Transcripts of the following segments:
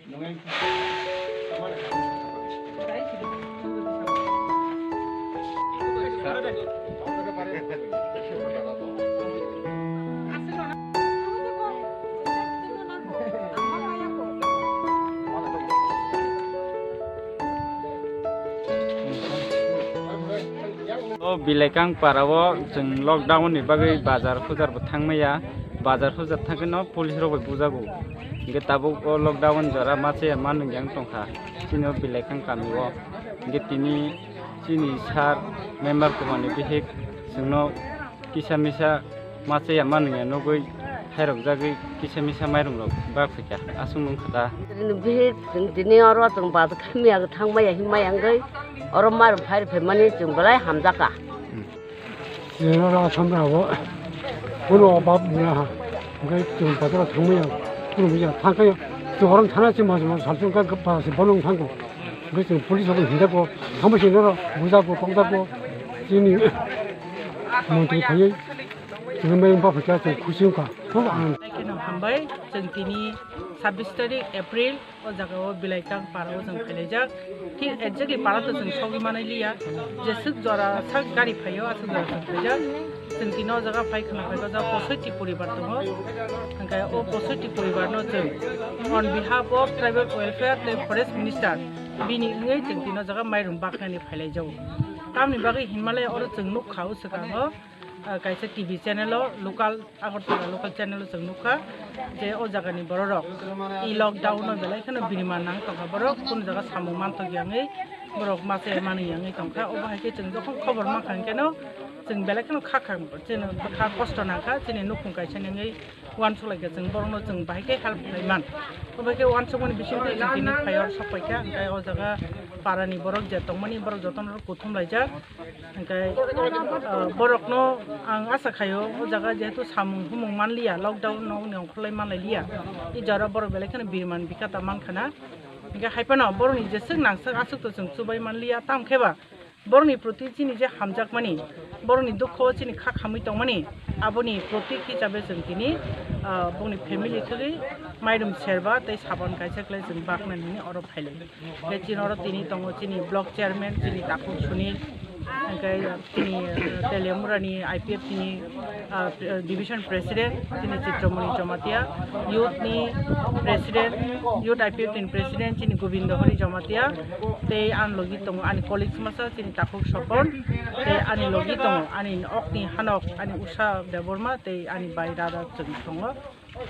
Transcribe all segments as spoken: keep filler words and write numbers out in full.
O Bilaikang para o chwng lockdown ni bagwi bazar hujar bo thangmaya, bazar hujar thangkheno police rok bai bujago. Hingke tabuk o lockdown jora machaya manung yang tongkha chini o Bilaikang kami o. Hingke tini chini sir member kumani bihik chwngno kisa misa machaya manung ya nugwi hairok jagwi kisa misa mairung rok bak phaikha aswk nung kha da. Tini bihik chwng tini oro chwng bazar thangmaya, thangmaya hinmaya wngwi oro mairung phai rwphaimani chwng belai hamjakha. Chwng oro Assam rao bono obab wngya ha, hwnkhe chwng bazaro thangmaya, khulumya, thangkhe chwng oro thana se mas mas salsa wngkha, ba se bono wng thango. Hwnkhe chwng police rokno hinjago, hambai se norok bujago, tongjago, chini montri phaiwi chwng mairum baphaikha, chwng khusi wngkha, khub anand. Hambai, chwng tini sabbish tarik April. O jaga o Bilaikang para o chwng phailaijak. Thik exactly para to chwng sogwi manai liya. Jeswk jora sak gari phaio, aswk jora chwng phaijak. Chwng tini o jaga phai khna phai o jaga posoiti poribar tongo. Hwnkhe o posoiti poribar no chwng on behalf of Tribal Welfare tei Forest Minister bini wngwi chwng tini o jaga mairum baknani phailaijago. Tamni bagwi hinmale oro chwng nukha o swkango, ah, kaisa T V channel o local Agartala local channel o chwng nukha je o jagani bororok e lockdown o belai kheno birman nang tongkha, borok kunu jaga samung manthogyangwi borok masa manwi yangwi tongkha. Obo hai khe chwng jokhon khobor mankha hwnkhe no chwng belai kheno kha kha, chini kha kosto nangkha, chini nukhung kaisa nangwi uansuk laikha, chwng borokno chwng bahai khe help khlaiman. Obo hai khe uansukmani bisingtwi chwng tini phai oro sok paikha, hwnkhe o jaga parani borok je tongmani borok jotono kuthum laijak. Hingke, ah, borokno ang asa khaio, o jaga jehetu samung humung manliya, lockdown no wngni ongkhorlai manlai liya, i jora borok belai kheno birman bikata mankhana. Hingke hai phano borokni jeswk nangsak aswk to chwng chubai manliya, tamo khe ba borokni proti chini je hamjakmani, borokni dukho chini kha khamwi tongmani, aboni protik hisabe chwng tini, ah, bongni family thwgwi mairum serba tei sabon kaisa khlai chwng baknani hwnwi oro phailai. Hingke chini oro tini tongo chini block chairman, chini Takhuk Sunil, hingke chini, eh, Teliamura ni I P F T ni, ah, division president, chini Chitramoni Jamatia, youth ni president, youth I P F T ni president, chini Gobindo Hari Jamatia, tei ani logi tongo ani colleagues masa, chini Takhuk Sopon, tei ani logi tongo ani okni hanok, ani Usha Debbarma, tei ani bai Radha Chwng tongo.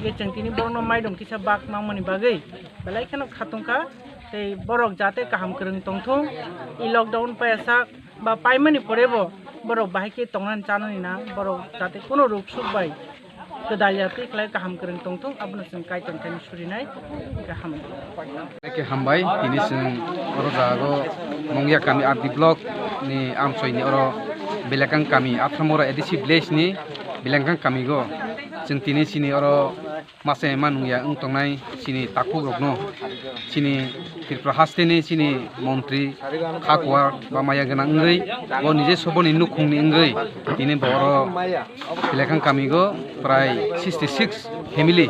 Ye chwng tini borokno mairum kisa bak nangmani bagwi belai kheno khatungkha, tei borok jate kaham kwrwng tongthung, i lockdown paiyasak ba paimani porebo borok bahai khe tongnani chanani na, borok jate kuno ruk suk bai kwdal ya twi khlai kaham kwrwng tongthung, abono chwng Kaitor thani surinai. Hwnkhe hambai. Khe hambai, tini chwng oro jago Mongya kami R D block ni amchoi ni oro Belekang kami, Athamora A D C village ni Belekang kami go chwng tini chini oro masa ma nungya wng tongnai chini takhuk rokno, chini Tripura haste ni chini montri kha kuar ba maya gwnang wngwi, bo nije soboni nukhung ni wngwi tini bo oro Belekang kami go prai sixty six family,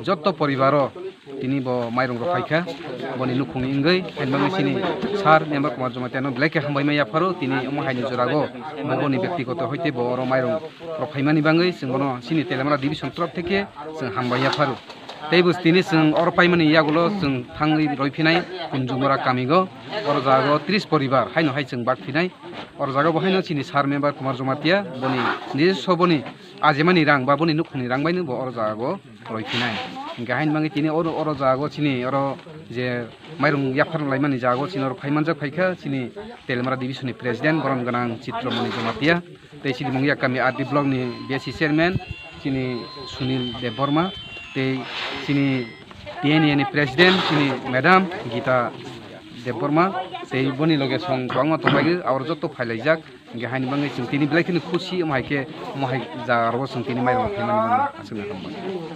jotto poribar o tini bo mairung rok phaikha, boni nukhungni wngwi, hainbangwi chini sir member Kumar Jamatia no belai khe hambai ma yapharo, tini omo haini jorago bo boni byaktigoto hoite bo oro mairung rok phaimani bangwi chwng bono chini Teliamura division torop theke chwng hambai yapharo. Tei bo tini chwng oro paimani yagulo chwng thangwi roi phinai Kunjumura kamigo, oro jago tris poribar haino hai chwng bak phinai, oro jago bo haino chini sir member Kumar Jamatia boni nijiswaboni ajimani rang ba boni nukhungni rang baino bo oro jago roi phinai. Hingke hain bangwi tini oro, oro jago chini oro je mairung yaphar laimani jago chini oro phai manjak phaikha chini Teliamura division ni president borom gwnang Chitramoni Jamatia, tei chini Mongya kami R D block ni B S C chairman chini Sunil Debbarma, tei chini T N A ni president chini madam Gita Debbarma, tei boni loge song kwbangma tongbaigwi aro jotto phailaijak. Hingke haini bangwi chwng tini belai kheno khusi, omo hai khe, omo hai jaga rogo chwng tini mairung phaimani bagwi aswkno hambai.